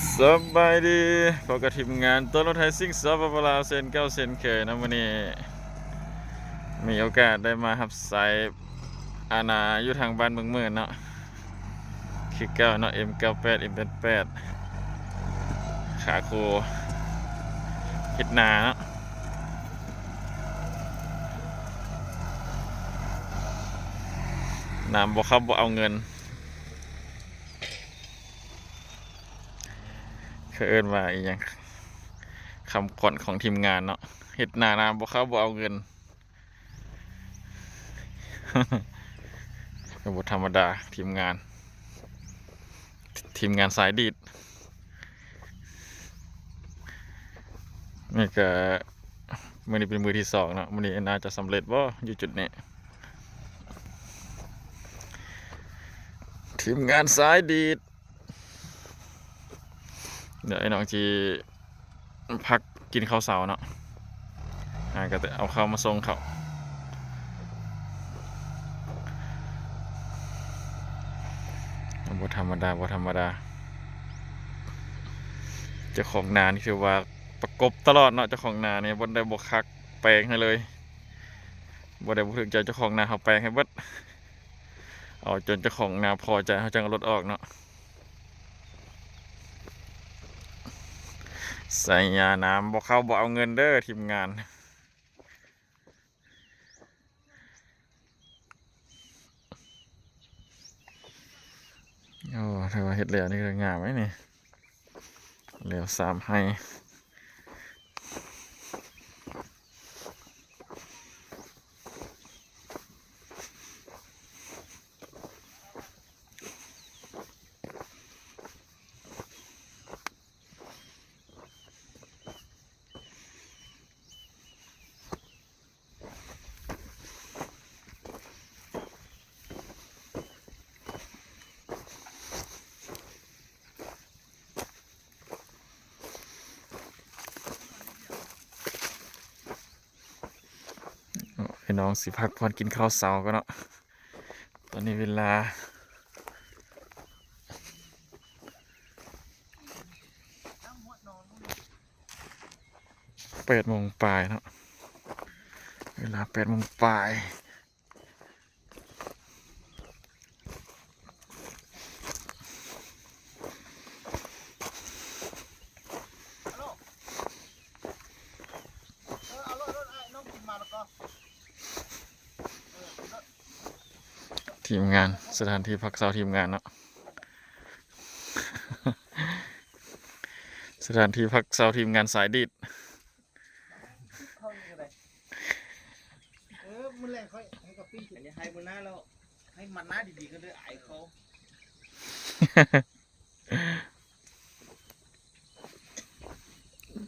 ສະບາຍດີ ພົບກັບທີມງານໂຕລົດໄຖຊິງ ສປປ ລາວ ເຊັ່ນເກົ່າເຊັ່ນເຄີຍເນາະ. ມື້ນີ້ມີໂອກາດໄດ້ມາຮັບໃຊ້ອານາຢູ່ທາງບ້ານເມືອງໝື່ນເນາະ ຄືເກົ່າເນາະ ເອັມເກົ້າແປດ ເອັມແປດແປດ ຂາໂຄ ເຮັດນາເນາະ. ນ້ຳບໍ່ເຂົ້າບໍ່ເອົາເງິນ ເຂົາເອີ້ນວ່າອີ່ຫຍັງ ຄຳຂວັນຂອງທີມງານເນາະ ເຮັດນານ້ຳບໍ່ເຂົ້າບໍ່ເອົາເງິນ. ກໍບໍ່ທຳມະດາ ທີມງານ ທີມງານສາຍດີດ. ນີ້ກໍ ມື້ນີ້ເປັນມື້ທີສອງເນາະ ມື້ນີ້ໜ້າຈະສຳເລັດບໍ່ ຢູ່ຈຸດນີ້ ທີມງານສາຍດີດ. ດຽວໄອ້ນ້ອງຊິພັກກິນເຂົ້າເຊົ້າເນາະ ອ່າ ກໍເອົາເຂົ້າມາສົ່ງເຂົາ. ບໍ່ທຳມະດາ ບໍ່ທຳມະດາ ເຈົ້າຂອງນານີ້ຖືວ່າປະກົບຕະຫຼອດເນາະ. ເຈົ້າຂອງນານີ້ບໍ່ໄດ້ບໍ່ຄັກ ແປງໃຫ້ເລີຍ ບໍ່ໄດ້ບໍ່ຖືກໃຈເຈົ້າຂອງນາ ເຮົາແປງໃຫ້ເບິດ ເອົາຈົນເຈົ້າຂອງນາພໍໃຈ ເຮົາຈັ່ງເອົາລົດອອກເນາະ. ໃສ່ຍານ້ຳບໍ່ເຂົ້າບໍ່ເອົາເງິນເດີ ທີມງານ. ໂອ້ ຖືວ່າເຮັດແລ້ວນີ້ກໍງາມເດ້ນີ້ ແລ້ວສາມໄຮ່. ພີ່ນ້ອງຊິພັກຜ່ອນກິນເຂົ້າເຊົ້າກ່ອນເນາະ. ຕອນນີ້ເວລາແປດໂມງປາຍເນາະ ເວລາແປດໂມງປາຍ. ທີມງານ ສະຖານທີ່ພັກເຊົາທີມງານເນາະ ສະຖານທີ່ພັກເຊົາທີມງານສາຍດີດ. ເອີ ມື້ແລງຂ້ອຍໃຫ້ກາປີ້ ອັນນີ້ໃຫ້ມື້ໜ້າແລ້ວ ໃຫ້ມັນໜ້າດີໆ ກໍເລີຍອາຍເຂົາ.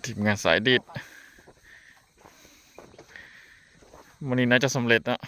ທີມງານສາຍດີດ ມື້ນີ້ໜ້າຈະສຳເລັດເນາະ.